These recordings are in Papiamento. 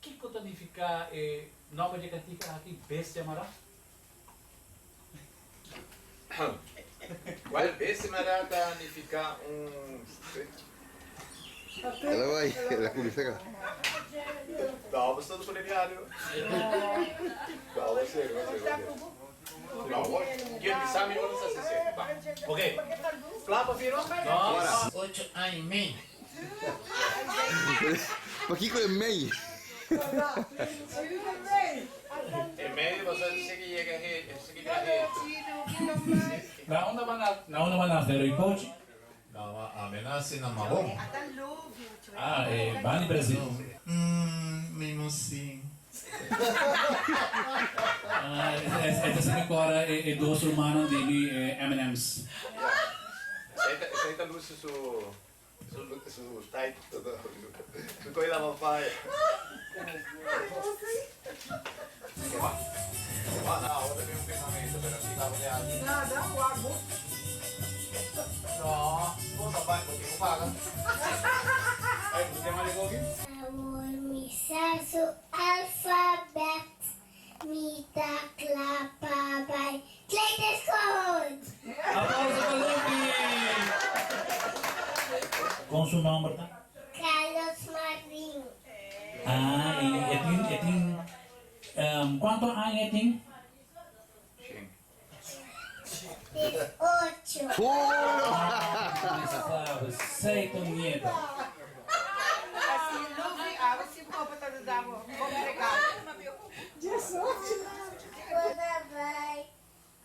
Kiko ta nifiká e nòmber di e kantika aki, Bestia Mará? Wèl, Bestia Mará ta nifiká un. El a bai, el a kuminsá ka. No, bo sta ta pone diario. No, bo seri, bo seri, bo seri. No, bo kier bisa mi ora sa sesé. Ba. Ok. Kla pa Firo? Ora. Ocho aña y mei. Pakiko e mei? E mei bo sa sigui yega he, sigui bira hecho. Na unda bo na unda bo a nase Roycochi? No, ami a nase na Mabon. Ah, e bani Brasil. Mm, mi mosin. Ah, e ta sali kora e dos rumannan di mi e M&M's. Esei ta luci su su tight su koi lama faya. Awor mi sa su alfabet, mi ta kla pa bai kleuterschool! Aplauso pa Lupi! Kon su nomber ta? Carlos Martin. Ah, y e tin, e tin, cuanto aña e tin? Diesocho. Ah, sei ta un nieta. Bo ta bai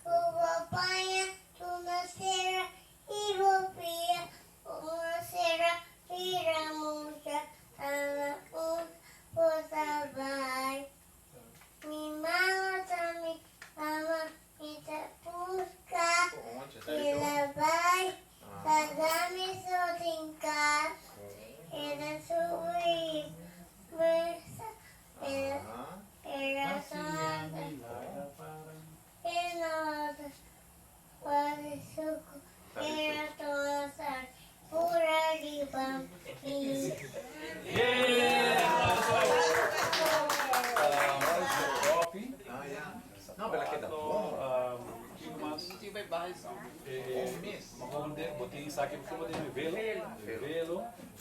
ku bo paña tuna sera i bo pia una sera bira mucha tana un bo ta bai. Mi mama ta mi mama mi ta buska el a bai laga mi so den kas el a subi mesa el a santa el a wak suku el a tuma sal pura riba mi.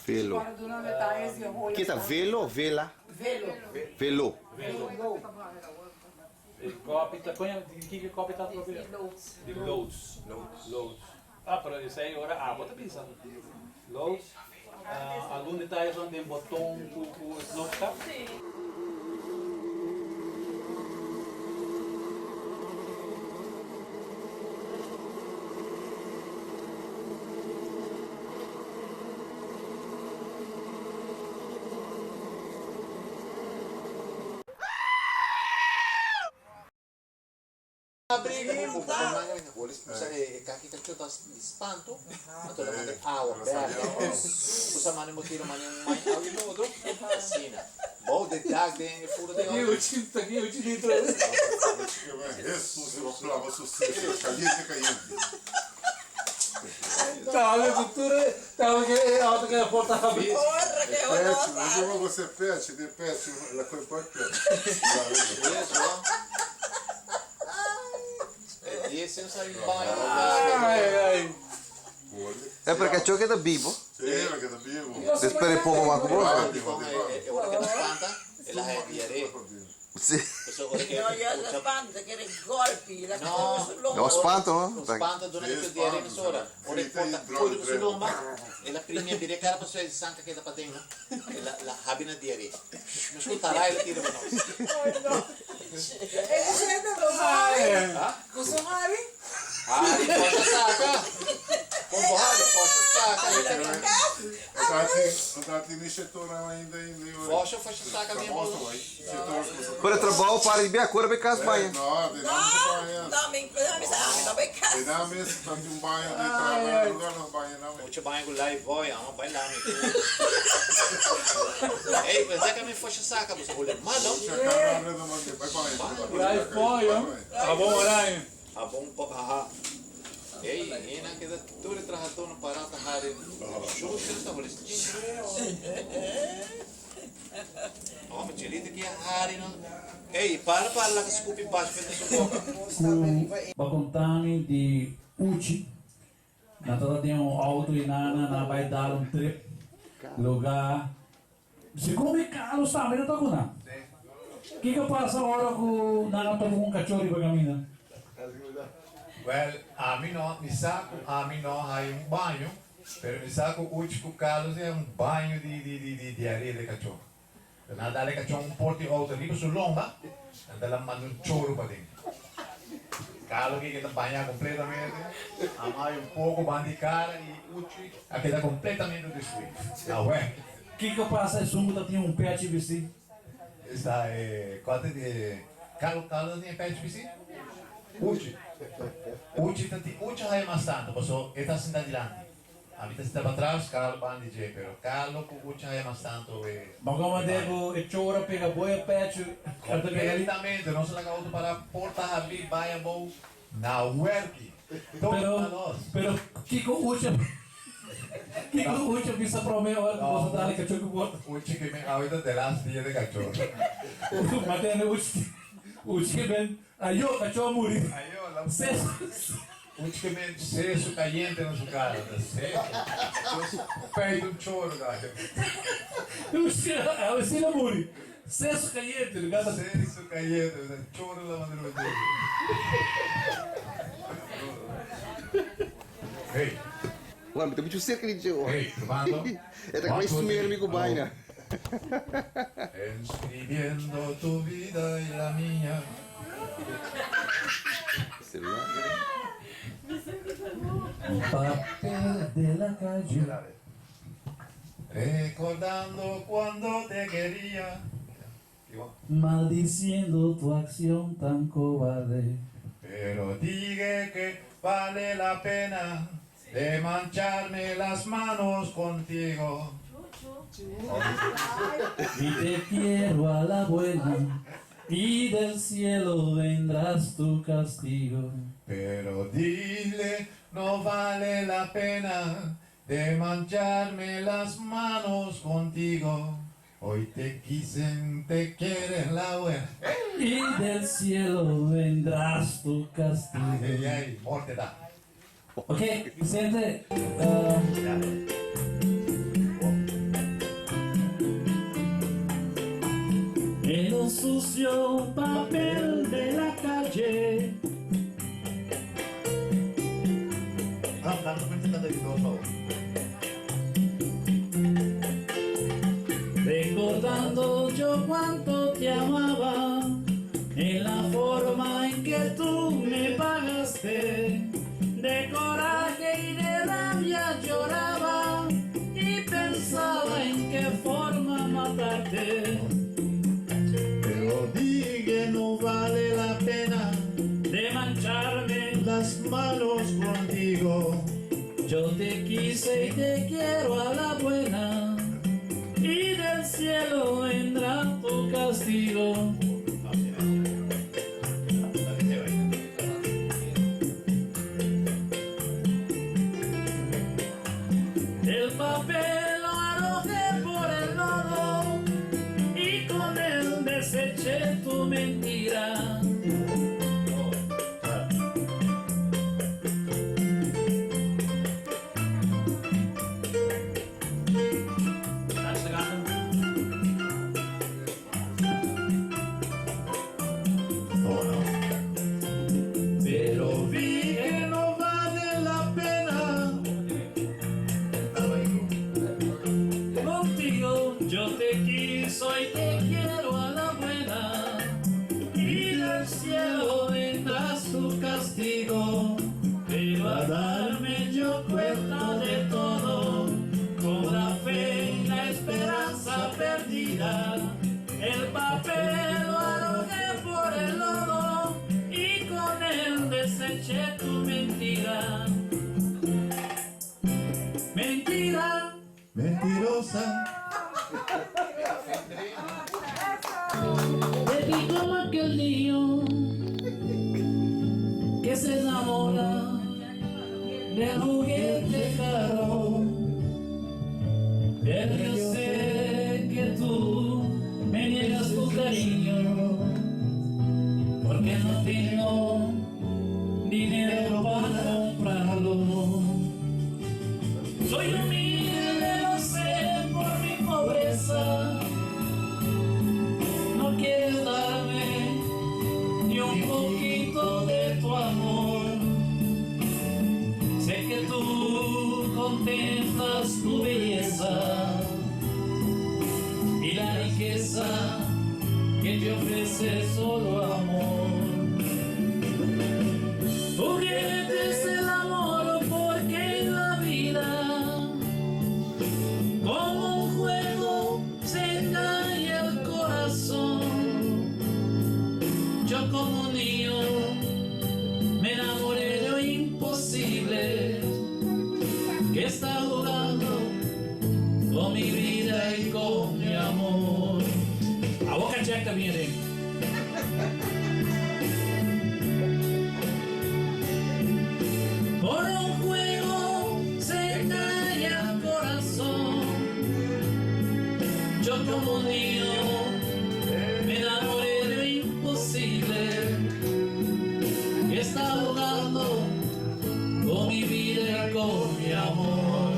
Velo. Ke ta velo o vela? Velo. Ah, pero esei ora abo ta bisa. Loods, algun detaye son den boton ku ku e knop ta? E pero cachó keda bibo. Despues e pobo wak bo. Si. No spanto no. Pero trabou para di bia kore bay kas baña. Hombre, Chelito ki hari no. Ey, para para laga scupi bash vende su boca. Ku bo kontami di Uchi, nan tabata den un auto i nan a bai dal un trip luga. Segun mi Carlos tambe ta toca nan. Kiko pasa ora ku nan a topa ku un kachó riba kaminda? Well, ami no, mi sa ku ami no hay un baño, pero mi sa ku Uchi ku Carlos e un baño di di di di diarrea di kachó. Nan a dal e kachó un porta di outo riba su lomba, nan ta la manda un choro paden. Carlos ke ta bañá kompletamente, ami hay un poko ban di kara i Uchi a keda kompletamente destruí. Awè. Kiko pasa esun ku ta tin un pechi bistí? Esta e kua ta e Carlo Carlo ta tin e pechi bistí? Uchi Uchi ta tin Uchi haya mas tantu paso e ta sinta dilanti ami ta sinta patras Carlo ban di dje pero Carlo ku Uchi haya mas tantu e Bo koma de ku e chora pega bo e pechu a ta pega li. Kompletamente nos a laga outo para porta habrí bai abou Na werki. Todo Pero, pa nos. pero kiko Uche, kiko Uche bisa prome ora ku boso dal e kachó ku bota? Uche ke men awe ta de last dia de kachó. Matene Uche, Uche ke men, ayo kachó a muri. Ayo, la. Seso. Uche ke men seso kayente na su kara, ta seso. Kachó peita un choro dayo. Uche, awe si la muri. Seso cayente, lugar ta. Seso cayente, ta choro la manera pa dje. Hey. Juan, mi ta muchu cerca di dje hoor. Hey, probando. E ta kaba smer mi ku baina. Escribiendo tu vida y la mía. Celular. Papel de la calle. Recordando cuando te quería. Maldiciendo tu acción tan cobarde. Pero dije que vale la pena de mancharme las manos contigo. Y te quiero a la buena y del cielo vendrás tu castigo. Pero dile, no vale la pena de mancharme las manos contigo. Hoy te quise, te quieren la buena. Y del cielo vendrás tu castigo. Ay, ay, morte da. Ok, Vicente. En un sucio papel de la calle. Ah, canta pa canta di dos favor. Recordando yo cuánto te amaba en la forma en que tú me pagaste. De coraje y de rabia lloraba y pensaba en qué forma matarte. Pero dije no vale la pena De mancharme las manos contigo. Yo te quise y te quiero a la buena y del cielo vendrá tu castigo. El papel lo arrojé por el lodo y con él deseché tu mentira. Pero vi Que no vale la pena. Contigo yo te quiso y te quiero a la buena y del cielo vendrá su castigo. Pero a darme yo cuenta de todo, con la fe y la esperanza perdida, el papel lo arrojé por el lodo y con él deseché tu mentira. Mentira. Mentirosa. De ti como aquel niño que se enamora del juguete caro. Pero yo sé que tú Contemplas tu belleza y la riqueza que te ofrece solo amor. Juguete es el amor porque en la vida, como un juego, se engaña el corazón. Yo como un niño me enamoré de lo imposible que está jugando con mi vida y con mi amor. A boca checa viene. Por un juego se engaña el corazón. Yo como un niño me enamoré de lo imposible que está jugando con mi vida y con mi amor.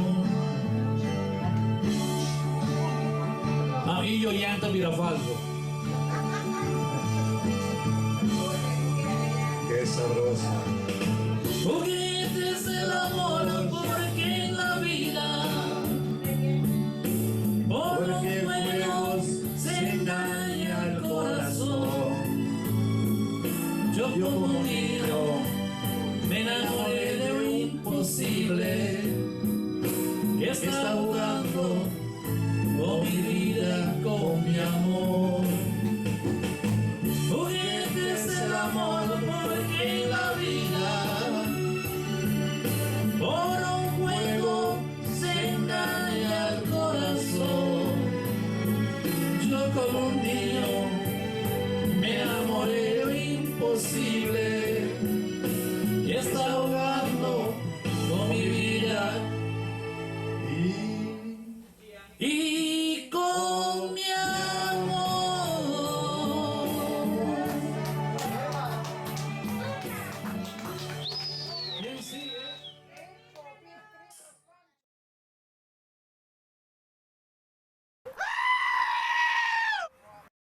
Ami yo yanta bira falso. Qué sabroso. Juguete es el amor porque en la vida por un Porque juego se engaña el corazón. Yo Yo como como un niño me enamoré de lo imposible que está jugando